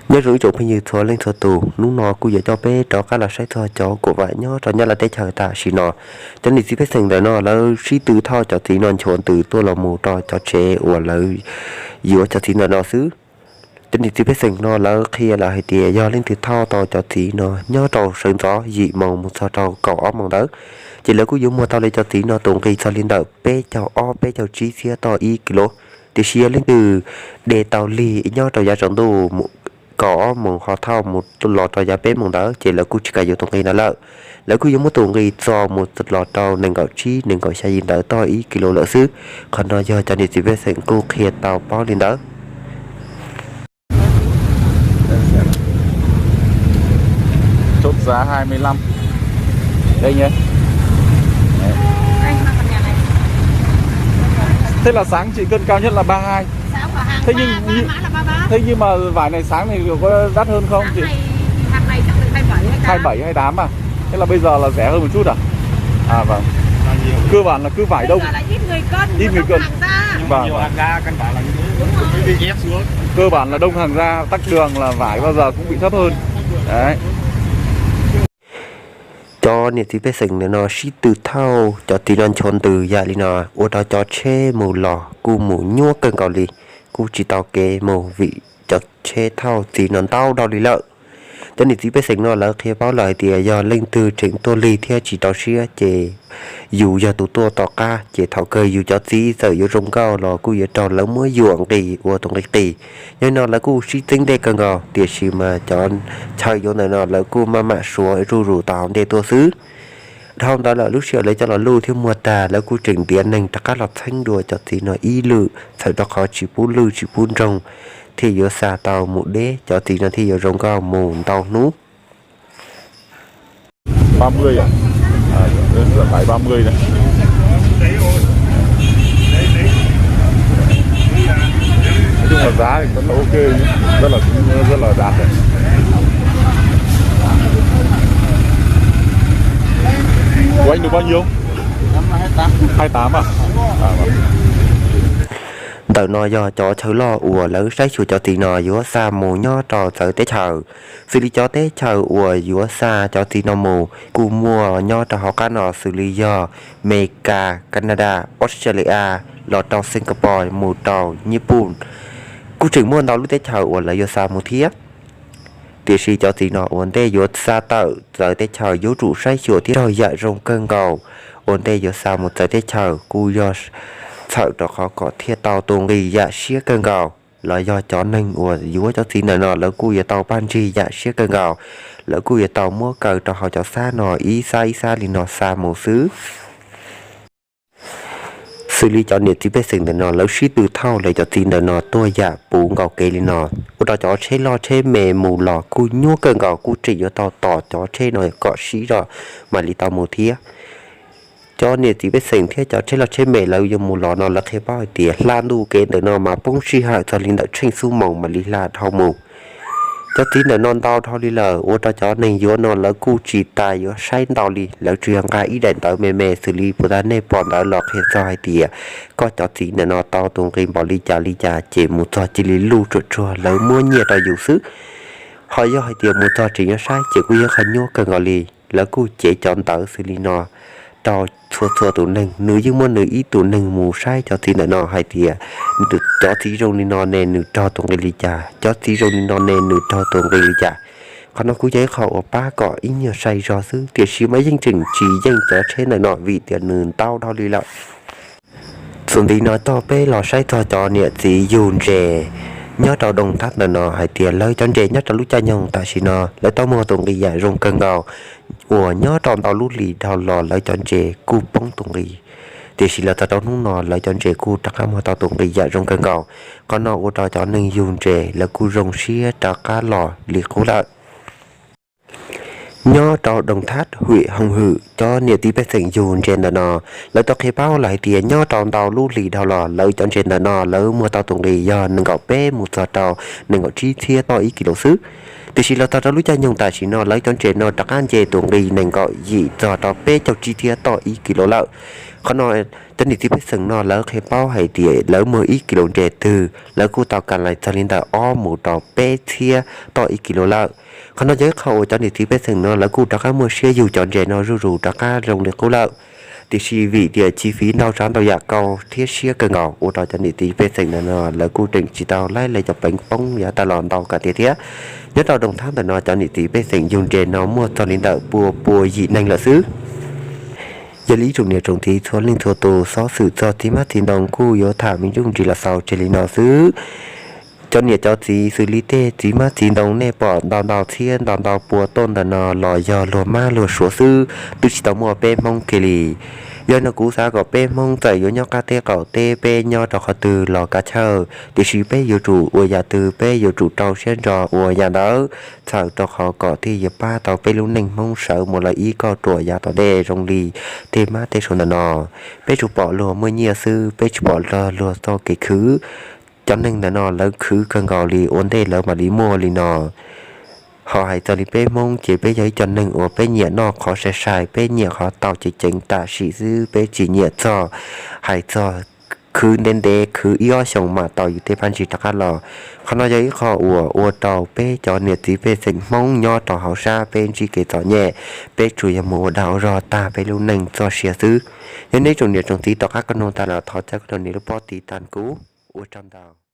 Nyob zoo ib tsoom phooj ywg txhua leej txhua tus, hnub no kuj yuav coj peb rov qab los saib txog cov kuam vam nyob rau Nyab Laj teb chaws tam sim no. Cov niam txiv pej xeem ntawm no lawv sib tw thauj cov txiv no nchuav ntws tuaj los mus rau cov tsev uas lawv yuav cov txiv ntawm no xwb. Cov niam txiv pej xeem no lawv qhia lawm hais tias yog leej twg thauj tau cov txiv no nyob rau sawv ntxov yim moos mus txog rau kaum ob moos ntawd, ces lawv kuj yuav muag tau li cov txiv no tus nqi txog li ntawm peb caug ob peb caug tsib txhiab toj ib kis lus. Tiam sis yog leej twg de tau lig nyob rau yav tsaus ntuj kaum ob moos ho thauj mus los rau yav peb moos ntawd ces lawv kuj tsis kam yuav tus nqi no lawm. Lawv kuj yuav muab tus nqi txo mus los rau nees nkaum tsib nees nkaum xya yim ntawd toj ib kis lus lawm xwb. Qhov no yog cov niam txiv pej xeem kuj qhia tau paub li ntawd. Chốt giá hai mươi lăm. Đây nhé. Đấy. Thế là sáng chị cân cao nhất là ba hai. Thế nhưng, thế nhưng mà vải này sáng này có đắt hơn không chị? Hai bảy, hai tám à? Thế là bây giờ là rẻ hơn một chút à? À vâng. Cơ bản là cứ vải đông. Ít người cân. Vâng, vâng. Cơ bản là đông hàng ra, tắc đường là vải bao giờ cũng bị thấp hơn. Đấy. Cov niam txiv pej xeem ntawm no sib tw thauj cov txiv no nchuav ntws yam li no ua rau cov tsheb mus los kuj mus nyuaj kawg nkaus li, kuj tsis tau kev mus vim cov tsheb thauj txiv no ntau dhau li lawm. Cov niam txiv pej xeem no lawv qhia paub lawm hais tias yog leej twg tseem tuaj lig thiab tsis rau siab ces yus yog tus tuaj tom qab ces thaum kawg yus cov txiv txawm yuav zoo nkauj los kuj yuav raug lawv muab yuam nqi ua tus nqi qis. Yog li no lawv kuj sib txeeb ntej kawg nkaus, tiam sis mas cov chaw yuav ntawm no lawv kuj maj mam suav zuj zus tau hauv ntej tuaj xwb. Dhau ntawd lawm lub sij hawm lawv coj los luj thiab muag tag, lawv kuj tseem ntiav neeg rov qab los txheeb dua cov txiv no ib lwm, txhawm rau qhov tsis pub lwj tsis pub nroog thiaj yuav xa tau mus deb, cov txiv no thiaj yuav zoo nkauj mus ntau hnub. Ba mươi à? À, đây là tải ba mươi này. Nói chung là giá thì vẫn là ok nhé. Rất là, rất là đạt đấy. Của anh được bao nhiêu? Hai tám à? À, vâng. Ntawm no yog cov chaw loj uas lawv saib xyuas cov txiv no yuav xa mus nyob rau txawv teb chaws. Xws li cov teb chaws uas yuav xa cov txiv no mus kuj muaj nyob rau hauv qab no xws li yog Mes Kas, Kas Nas Das, Australia, los rau Singapore mus rau Nyij Pooj. Kuj tseem muaj ntau lub teb chaws uas lawv yuav xa mus thiab. Tiam sis cov txiv no ua ntej yuav xa tawm txawv teb chaws yuav tsum saib xyuas thiab raug yam zoo kawg nkaus. Ua ntej yuav xa mus txawv teb chaws kuj yog txhawm rau qhov kom thiaj tau tus nqi yam siab kawg nkaus. Los yog cov neeg uas yuav cov txiv ntawm no lawv kuj yuav tau paj ntsig yam siab kawg nkaus. Lawv kuj yuav tau muab kaw rau hauv cov xab no ib xab ib xab li no xa mus xwb. Xws li cov niam txiv pej xeem ntawm no lawv sib tw thauj lawv cov txiv ntawm no tuaj yam puv nkaus kev li no, ua rau cov tsheb loj tsheb me mus los kuj nyuaj kawg nkaus, kuj tseem yuav tau tos cov tsheb no kom sib zog mam li tau mus thiab. Cov niam txiv pej xeem thiab cov tsheb loj tsheb me lawv yuav mus los no lawv qhia paub hais tias hla ntuj kev ntawm no mas poob sij hawm txog li ntawm tsheej xuab moos mam li hla dhau mus. Cov txiv ntawm no ntau dhau li lawm, ua rau cov neeg yuav no lawv kuj tsis tas yuav saib ntau li, lawv tsuas yog nqa ib daim ntawv me me xws li puas tas nej pom ntawd los qhia txog hais tias koj cov txiv ntawm no tau tus nqi npaum li cas li cas ces mus txog cia li luj tsuam tsuag lawv muab nyiaj rau yus xwb. Ho yog hais tias mus txog tseem yuav saib ces kuj yog qhov nyuaj kawg nkaus li. Lawv kuj cev cov ntawv xws li no rau txhua txhua tus neeg, nws yeej muaj nws ib tug neeg mus saib cov txiv ntawm no hais tias cov txiv zoo li no ne nws raug tus nqi li cas, cov txiv zoo li no ne nws raug tus nqi li cas. Qhov no kuj yog ib qho uas pab kom ib nyuag sai zog xwb, tiam sis mas yeej tseem tsis yeej cov tsheb ntawm no vim tias nws ntau dhau li lawm. Txuas ntxiv no coj peb los saib txog cov niam txiv yug ntses nyob rau Dooj Thab ntawm no hais tias lawv cov ntses nyob rau lub caij nyoog tam sim no lawv tau muag tus nqi yam zoo kawg nkaus uas nyob rau ntau lub hlis dhau los lawv cov ntses kuj poob tus nqi. Tiam sis los txog rau hnub no lawv cov ntses kuj rov qab muag tau tus nqi yam zoo kawg nkaus. Qhov no ua rau cov neeg yug ntses lawv kuj zoo siab rov qab los li qub lawm. Nyob rau Dooj Thab, hwm Hooj Hwm, cov niam txiv pej xeem yug ntses ntawm no lawv tau qhia paub lawm hais tias nyob rau ntau lub hlis dhau los lawv cov ntses ntawm no lawv muag tau tus nqi yog nees nkaum peb mus txog rau nees nkaum tsib txhiab toj ib kis lus xwb. Tiam sis los txog rau lub caij nyoog tam sim no lawv cov ntses no rov qab nce tus nqi nees nkaum yim txog rau peb caug tsib thiab toj ib kis lus lawm. Qhov no cov niam txiv pej xeem no lawv qhia paub hais tias lawv muag ib kis lus ntses twg lawv kuj tau ka lais txog li ntawm ob mus rau peb txhiab toj ib kis lus lawm. Qhov no yog ib qho uas cov niam txiv pej xeem no lawv kuj rov qab muaj siab yug cov ntses no zuj zus rov qab zoo li qub lawm. Tiam sis vim tias chi fiv ntau tsav ntau yam kau thiab siab kawg nkaus ua rau cov niam txiv pej xeem no lawv kuj tseem tsis tau laib lawv cov peev poob yav tas los ntau kom tiav thiab. Nyob rau Doos Thab ntawm no cov niam txiv pej xeem yug ntses no muaj txog li ntawm pua pua yim neeg lawm xwb. Yog li ib tsoom niam tsoom txiv txhua leej txhua tus, xov xwm txog txiv hmab txiv ntoo kuj yuav tham me ntsis los xaus tseg li no xwb. Cov niam cov txiv, xws li tej txiv hmab txiv ntoo nej pom ntau ntau txhiab ntau ntau pua tuaj ntawm no los yog luag mab luag suav xwb, twb tsis tau muaj peb Hmoob kiag li. Yog no kuv xav kom peb Hmoob txawm yuav nyob qab teb qaum teb, peb nyob rau qhov twg los kav chawj, tiam sis peb yuav tsum ua yam twg peb yuav tsum rau siab ntso ua yam ntawd, txhawm rau qhov kom thiaj yuav pab tau peb lub neej Hmoob sawv mus lawm ib kauj ruam yav tom ntej zoo li tej mab tej suav ntawm no. Peb tsuas pom luag muaj nyiaj xwb, peb tsis pom luag txoj kev khwv. Cov neeg ntawm no lawv khwv kawg nkaus li ua ntej lawv mam li muaj li no. Ho hais txog li peb Hmoob ces peb yog ib co neeg uas peb nyiam noj qhov sai sai, peb nyiam qhov tau ceev ceev tam sim xwb, peb tsis nyiam txog hais txog khwv ntev ntev, khwv ib ob xyoos mam tau yus tej phab ntsis rov qab los. Qhov no yog ib qho uas ua rau peb cov niam txiv pej xeem Hmoob nyob rau hauv sab peb ntsib kev txom nyem, peb tsuas yog mus ua dag ua zog tag peb lub neej txoj sia xwb. Yog nej tsoom niam tsoom txiv tom qab koj noog tag los thov caw koj rau nias lub pob tiv tas kuv. Ua tsaug ntau.